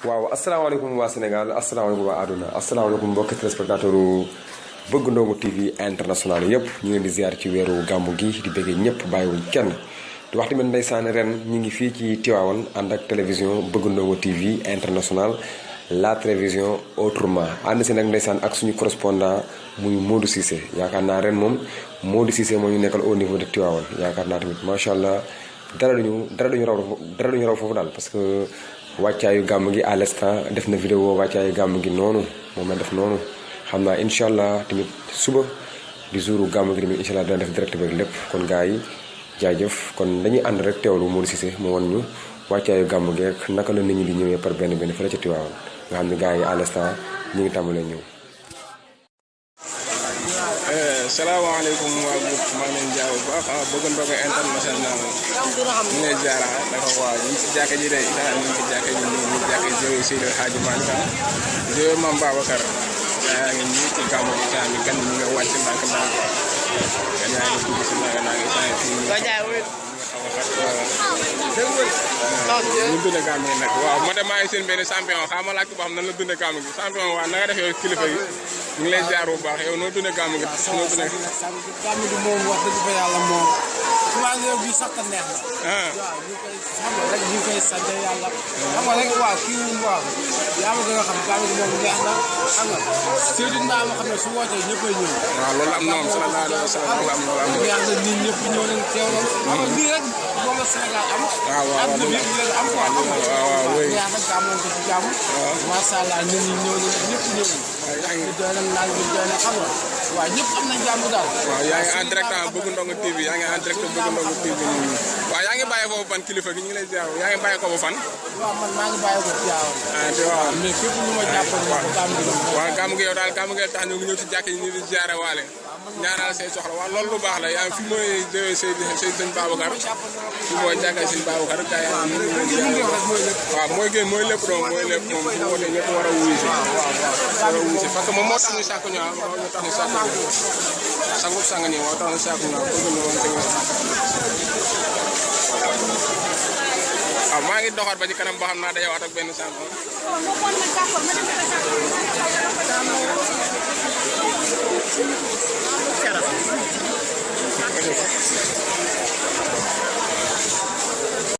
waaw asalaamaaleykum waa Sénégal asalaamaaleykum waa àdduna asalaamaaleykum mbokki téléspectateur Bëgg Ndongo TV international yëpp ñu ngi leen di ziar ci weeru gàmmu gi di bëggee ñëpp bàyyiwuñ kenn di wax tamit ndeysaan ren ñu ngi fii ci Tivaouane ànd ak télévision Bëgg Ndongo TV international la télévision autrement ànd si nag ndeysaan ak suñu correspondant muy Modou Cissé yaakaar naa ren moom Modou Cissé moo ñu nekkal au niveau de Tivaouane yaakaar naa tamit macha allah dara duñu raw foofu daal parce que wàccaayu gàmm gi à l'instant def na vidéo wàccaayu gàmm gi noonu moom la def noonu xam naa incha allah tamit suba di jouru gàmm gi tamit incha allah dina def direct beeg lépp kon gars yi jaajëf kon dañuy ànd rek teewlu Modou Cissé mu wan ñu wàccaayu gàmm gi ak naka la nit ñi di ñëwee par benn benn fële ca Tivaouane nga xam ne gars yi à l'instant ñu ngi tàmbalee ñëw. salaamaaleykum waa groupe maa ngi leen di jaar bu baax Bëgg Ndongo international ñu ngi lay jaar dafa waaw ñu ngi si jàkka ji de incha allah ñu ngi si jàkka ji ñu ngi jàkka ji Seydi Hadji Malick Jëwe Mame Babacar yaa ngi nii ci gàmmu gi temps bi kan ñu ngi wàcc ndànk-ndànk kan yaa ngi dugg si ndànk-ndànk temps fii ñu dundee gàmmu gi nag waaw moo tax maa ngi seen benn champion xam ma laaj ko ba xam nan la dundee gàmmu gi champion waaw na nga def yow kilifa gi ñu ngi lay jaar bu baax yow noo dundee gàmmu gi noo dundee gàmmu gi moom wax dëgg fa yàlla moom waaw bi sax neex na waaw ñu koy xam nga rek ñu koy sant yàlla xam nga rek waaw kii moom waaw yaa ma gën a xam gàmmu gi moom neex na xam nga Seydou Ndaa ma xam ne su wootee ñëppay ñëw waaw loolu am na moom sallallahu alayhi wa sallam loolu am na neex na nit ñëpp ñëw nañ teew nañ xam nga lii rek moom la Sénégal am am na bi yëpp am quoi xam nga neex na gàmmoon ko ci jàmm macha allah nit ñi ñëw nañ ñëpp ñëw nañ ñu doy nañ naan ñu doy na xam nga waaw ñëpp am nañ jàmm daal waaw yaa ngi en direct Bëgg Ndongo TV yaa ngi en direct Bëgg Ndongo TV waaw yaa ngi bàyyi foofu fan kilifa gi ñu ngi lay ziar yaa ngi bàyyi ko ba fan waaw man maa ngi bàyyi ko Tivaouane waaw mais képp ñu ma jàppal ma ko gàmmu gi waaw gàmmu gi yow daal gàmmu gi tax ñu ngi ñëw ci jàkk yi ñu di ziare waale ñaanal say soxla waaw loolu lu baax la yaa fi mooy jëwee sëñ Babacar fi mooy jàkkay sëñ Babacar gaa yaa waaw mooy génn mooy lépp doom mooy lépp moom su wootee ñëpp war a wuyu si parce que moom moo tax ñu sàkku ñu moo tax ñu sàkku ñu sangu sang nii moo tax ñu sàkku ñu bëgg ñu woon waaw maa ngi doxaat ba ci kanam ba xam naa day waat ak benn champion